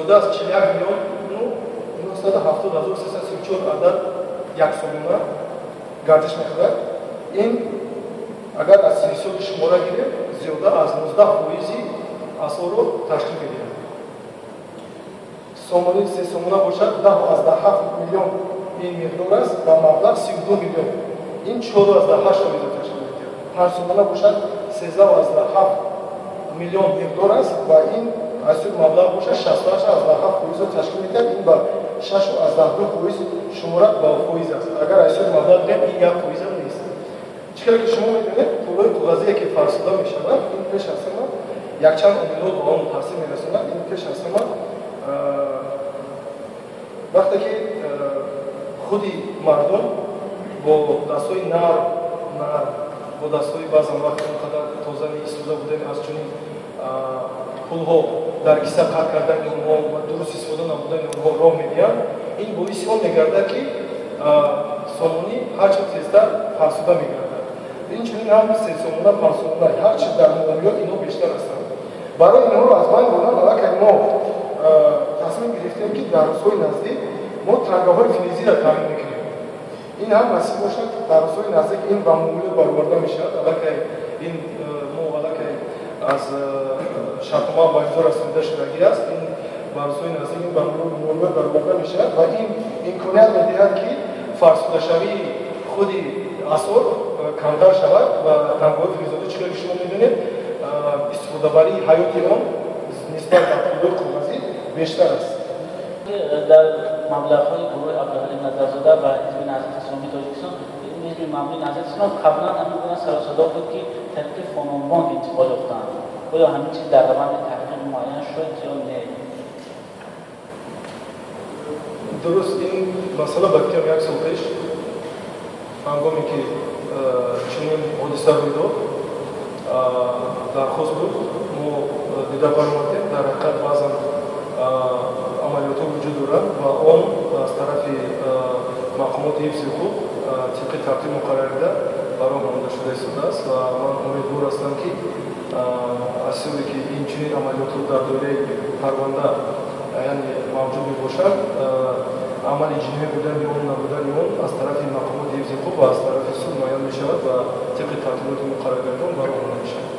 Зиёда аз 41 миллион 970 ҳазор 334 адад як сомона гардиш мехӯрад. Ин агар аз ҳисоби шумора гирем, зиёда аз 19% асъорро ташкил медиҳад. Сомони се сомона бошад, 10,7 миллион ин миқдор аст ва маблағ 32 миллион. Ин 4,8% ташкил медиҳад. Панҷ сомона бошад, 13,7 миллион миқдор аст ва ин аз ҳисоби маблағ бошад, 68,7% ташкил медиҳад. Ин ба 6,2% шумора ба фоиз аст. Агар аз ҳисоби маблағ гирем, ин 1% ҳам нест. Чӣ хеле ки шумо медонед, пулҳои коғазие ки фарсуда мешавад, ин пеш аз ҳама якчанд омилҳо ба он таъсир мерасонад. Ин пеш аз ҳама вақте ки худи мардум бо дастҳои нарм нарм, бо дастҳои баъзан вақт он қадар тоза истифода будани аз чунин пулҳо дар киса қатъ кардани онҳо ва дуруст истифода намудани онҳо роҳ медиҳанд, ин боиси он мегардад, ки сомонӣ ҳарчи тезтар фарсуда мегардад. Инчунин ҳам сесомона, панҷсомона, ҳарчи дар муомилот инҳо бештар ҳастанд. Барои инҳоро аз байн бурдан аллакай мо тасмим гирифтем, ки дар рӯзҳои наздик мо тангаҳои филизиро таъмин мекунем. Ин ҳам насиб бошад, дар рӯзҳои наздик ин ба муомилот бароварда мешавад. Аллакай ин мо аллакай аз шартнома ба имзо расонида шудагӣ аст. Ин ба рӯзҳои наздик ин ба муомилот бароварда мешавад ва ин имконият медиҳад, ки фарсудашавии худи асъор камтар шавад ва тангаҳои филиззода, чӣ ки шумо медонед, истифодабарии ҳаёти он нисбат ба пулҳои коғазӣ бештар аст. Дар маблағҳои гурӯҳи Абдуҳалим Назарзода ва Ҳизби Наҳзати Исломии Тоҷикистон, Ҳизби Мамлии Наҳзати Ислом, қаблан ҳамин гуна сарусадо буд, ки тариқи Фононбонк интиқол ёфтанд. Оё ҳамин чиз дар раванди таҳқиқ муайян шуд ё не? Дуруст, ин масъала ба фикрам як сол пеш, ҳангоме ки чунин ҳодиса рӯй дод, дархост буд, мо дида баромадем. Дар ҳақиқат баъзан амалиётҳо вуҷуд доранд ва он аз тарафи мақомоти ҳифзи ҳуқуқ тибқи тартиб муқаррар ба роҳ монда шуда истодааст ва ман умедвор ҳастам, ки аз ҳисобе ки ин чунин амалиётҳо дар доираи парванда, яъне, мавҷуд мебошад, амали ҷиноӣ будани он, набудани он аз тарафи мақомоти ҳифзи ҳуқуқ ва аз тарафи суд муайян мешавад ва тибқи тартиботи муқарраргардон ба роҳ монда мешавад.